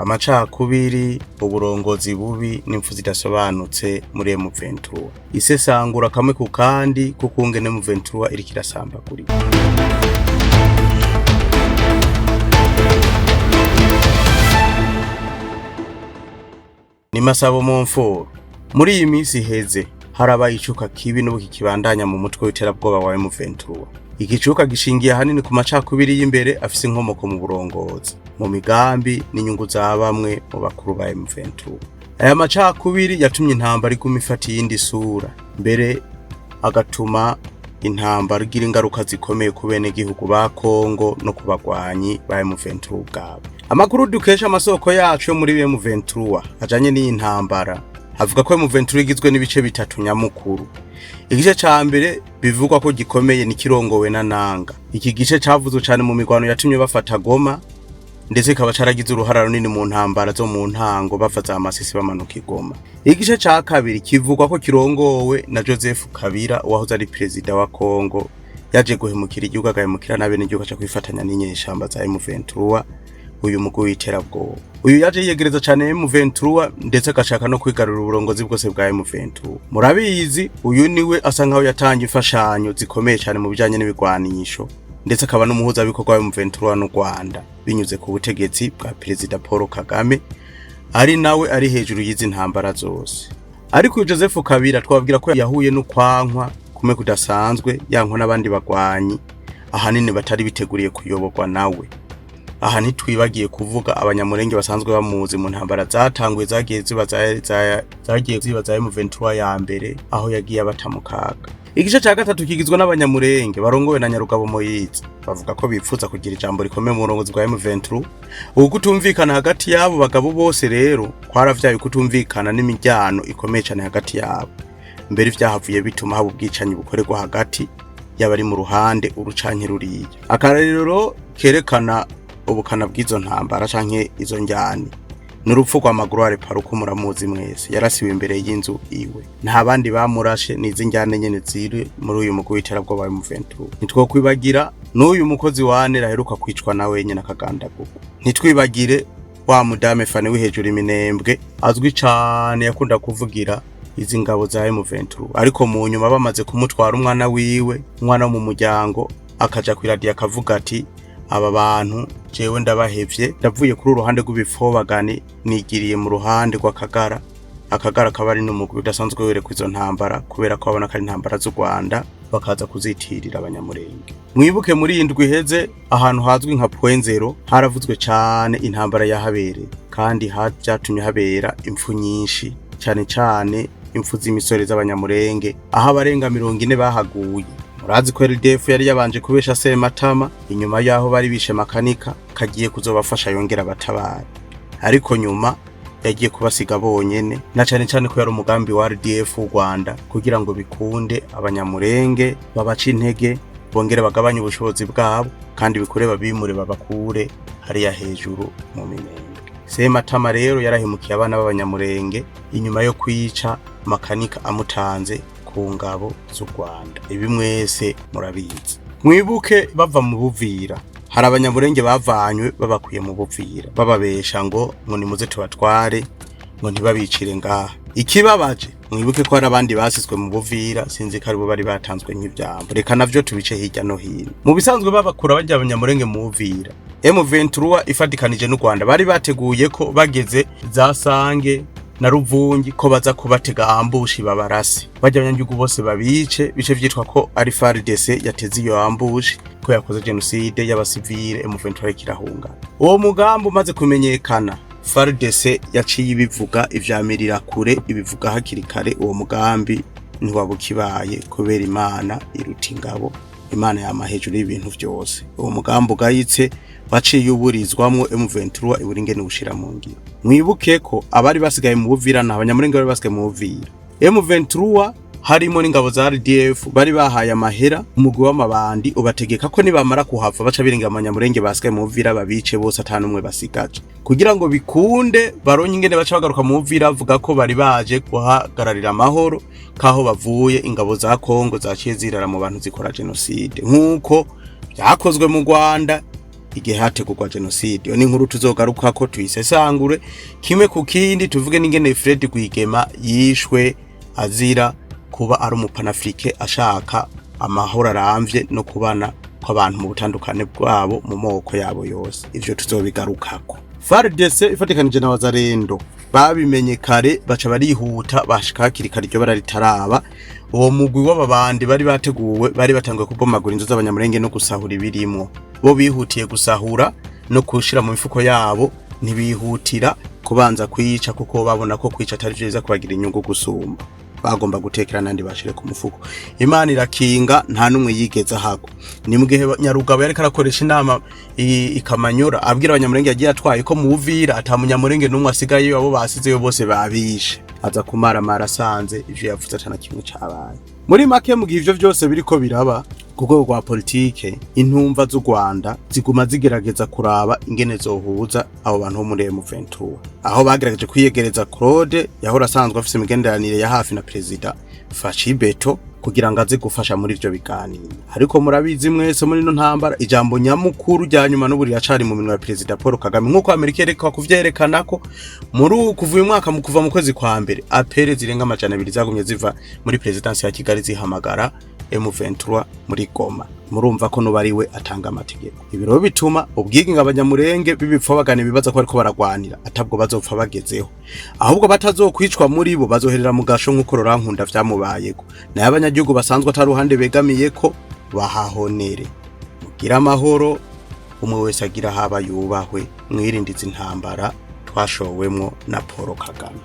Amacakubiri, uburongozi bubi n'impfu zidasobanutse muri M23. Isesangura kamwe ku kandi kukungene M23 iriko irasambagurika. Ni Masabo Montfort. Muri iyi minsi iheze harabaye icuka kibi n'ubu kikibandanya mu mutwe w'iterabwoba wa M23. Iki cuka gishingiye ahanini ku macakubiri y'imbere afise inkomoko mu burongozi, mu migambi n'inyungu za bamwe mu bakuru ba M23. Aya macakubiri yatumye intambara iguma ifata iyindi sura, mbere agatuma intambara igira ingaruka zikomeye ku benegihugu ba Kongo no ku bagwanyi ba M23 ubwabo. Amakuru dukesha amasoko yacu yo muri M23 ajanye n'iyi ntambara avuga ko M23 igizwe n'ibice bitatu nyamukuru. Igice ca mbere bivugwa ko gikomeye ni kirongowe na Nanga. Iki gice cavuzwe cane mu mirwano yatumye bafata Goma, ndetse kikaba caragize uruhara runini mu ntambara zo mu ntango bava za Masisi bamanuka i Goma. Igice ca kabiri kivugwa ko kirongowe na Joseph Kabila wahoze ari perezida wa Kongo, yaje guhemukira igihugu agahemukira n'abenegihugu aca kwifatanya n'inyeshamba za M23, uyu mugwi w'iterabwoba. Uyu yaje yiyegereza cane M23 ndetse agashaka no kwigarurira uburongozi bwose bwa M23. Murabizi, uyu niwe asa nkaho yatanga imfashanyo zikomeye cane mu bijanye n'ibigwanisho, ndetse akaba n'umuhuzabikorwa wa M23 n'u Rwanda binyuze ku butegetsi bwa Perezida Paul Kagame, ari nawe ari hejuru y'izi ntambara zose. Ariko uyu Joseph Kabila twababwira ko yahuye n'ukwankwa kumwe kudasanzwe, yankwa n'abandi bagwanyi ahanini batari biteguriye kuyoborwa nawe. Aha ntitwibagiye kuvuga abanyamurenge basanzwe bamuzi mu ntambara zatanguye zagiye ziba zagiye ziba za M23 ya mbere, aho yagiye abata mu kaga. Igice ca gatatu kigizwe n'abanyamurenge barongowe na Nyarugabo Moyize, bavuga ko bipfuza kugira ijambo rikomeye mu burongozi bwa M23. Uku kutumvikana hagati y'abo bagabo bose rero kwaravyaye kutumvikana n'imiryano ikomeye cane hagati yabo, mbere vyahavuye bituma haba ubwicanyi bukorerwa hagati y'abari mu ruhande uru canke ruriya. Akarorero kerekana ubukana bw'izo ntambara canke izo njyane n'urupfu rwa Magloire Paruku, muramuzi mwese, yarasiwe imbere y'inzu iwe, nta bandi bamurashe, n'izi njyane nyene ziri muri uyu mugwi w'iterabwoba wa M23. Ntitwokwibagira n'uyu mukozi wa ANR aheruka kwicwa nawe nyene akagandagurwa. Ntitwibagire wa mudame Fani w'ihejuru iminembwe azwi cane yakunda kuvugira izi ngabo za M23, ariko mu nyuma bamaze kumutwara umwana wiwe, umwana wo mu muryango, akaja kw'iradiyo akavuga ati aba bantu jewe ndabahevye, ndavuye kuri uruhande rw'ibifobagani nigiriye mu ruhande rw'Akagara. Akagara akaba ari n'umugwi udasanzwe werekwa izo ntambara, kubera ko babona ko ari intambara z'u Rwanda bakaza kuzitirira abanyamurenge. Mwibuke muri iyi ndwi iheze ahantu hazwi nka Point Zero haravuzwe cane intambara yahabereye, kandi vyatumye habera impfu nyinshi, cane cane impfu z'imisore z'abanyamurenge, aho abarenga 40 bahaguye. Murazi ko RDF yari yabanje kubesha Sematama inyuma yaho bari bishe Makanika kagiye kuzobafasha yongera batabara, ariko nyuma yagiye kubasiga bonyene, na cane cane ko yari umugambi wa RDF w'u Rwanda kugira ngo bikunde abanyamurenge babace intege bongere bagabanye ubushobozi bwabo, kandi bikure babimure babakure hariya hejuru mu minembwe. Sematama rero yarahemukiye abana b'abanyamurenge inyuma yo kwica Makanika amutanze ku ngabo z'u Rwanda. Ibi mwese murabizi. Mwibuke bava mu Buvira, hari abanyamurenge bavanywe babakuye mu Buvira bababesha ngo nimuze tubatware, ngo ntibabicire ngaha. Ikibabaje, mwibuke ko hari abandi basizwe mu Buvira, sinzi ko aribo bari batanzwe nk'ivyambo. Reka navyo tubice hirya no hino. Mu bisanzwe babakura bajya abanyamurenge mu Buvira, M23 ifatikanije n'u Rwanda bari bateguye ko bageze za Sange na Ruvungi ko baza kubatega ambushi babarase, bajya abanyagihugu bose babice, bice vyitwa ko ari FARDC yateze iyo ambushi, ko yakoze genocide y'abasivile, M23 kirahunga. Uwo mugambi umaze kumenyekana, FARDC yaciye ibivuga ivyamirira kure, ibivuga hakiri kare. Uwo mugambi ntiwabukibaye kubera Imana iruta ingabo, Imana yama hejuru y'ibintu vyose. Uwo mugambi ugayitse waciye uburizwamwo, M23 ibura ingene ushira mu ngiro. Mwibuke ko abari basigaye mu Buvira na abanyamurenge bari basigaye mu Buvira, M23 harimo n'ingabo za RDF bari bahaye amahera umugwi w'amabandi ubategeka ko nibamara kuhava baca birenga abanyamurenge basigaye mu Buvira babice bose atanumwe basigaje, kugira ngo bikunde baronye ingene baca bagaruka mu Buvira bavuga ko bari baje guhagararira amahoro, kaho bavuye ingabo za Kongo zaciye zirara mu bantu zikora genocide, nkuko byakozwe mu Rwanda igihe hategurwa jenoside. Iyo ni inkuru tuzogarukako tuyisesangure kimwe ku kindi, tuvuge n'ingene Fred Rwigema yishwe azira kuba ari umupanafrique ashaka amahoro aramvye no kubana kw'abantu mu butandukane bwabo mu moko yabo yose. Ivyo tuzobigarukako. FARDC ifatikanije na Wazalendo babimenye kare, baca barihuta bashika hakiri kare iryo bara ritaraba. Uwo mugwi w'ababandi bari bateguwe bari batanguye kubomagura inzu z'Abanyamurenge no gusahura ibirimwo. Bo bihutiye gusahura no kushira mu mifuko yabo, ntibihutira kubanza kwica kuko babona ko kwica atari vyiza kubagira inyungu gusumba. Bagomba gutekera nandi bashire ku mufuko. Imana irakinga, nta numwe yigeze ahagwa. Ni mugihe Nyarugabo yariko arakoresha inama ikamanyora, abwira Abanyamurenge yagiye atwaye ko mu Buvira ata munyamurenge n'umwe asigayeyo, abo basizeyo bose babishe. Aza kumaramara asanze ivyo yavuze atana kimwe cabaye. Muri make, mu gihe ivyo vyose biriko biraba ku rwego rwa politike, intumva z'u Rwanda ziguma zigerageza kuraba ingene zohuza abo bantu bo muri M23, aho bagerageje kwiyegereza Claude yahora asanzwe afise imigenderanire ya hafi na Perezida Faci Beto kugira ngo aze gufasha muri ivyo biganiro. Ariko murabizi mwese, muri ino ntambara ijambo nyamukuru rya nyuma n'ubu riracari mu minwe ya Perezida Paul Kagame, nk'uko Amerika yereka kuvyerekana ko muri kuva uyu mwaka, mu kuva mu kwezi kwa mbere, appels zirenga 200 zagumye ziva muri présidence ya Kigali zihamagara M23 muri Goma. Murumva ko nuba ariwe atanga amategeko. Ibiro bituma ubwigenge Abanyamurenge b'ibipfobagana ibibaza ko bariko baragwanira atabwo bazopfa bagezeho, ahubwo batazokwicwa muri bo bazoherera mu gasho nk'uko Rurankunda vyamubayeko, nayo abanyagihugu basanzwe atari uruhande begamiye ko bahahonere. Mugire amahoro, umwe wese agira haba yubahwe, mwirindiza intambara twashowemwo na Paul Kagame.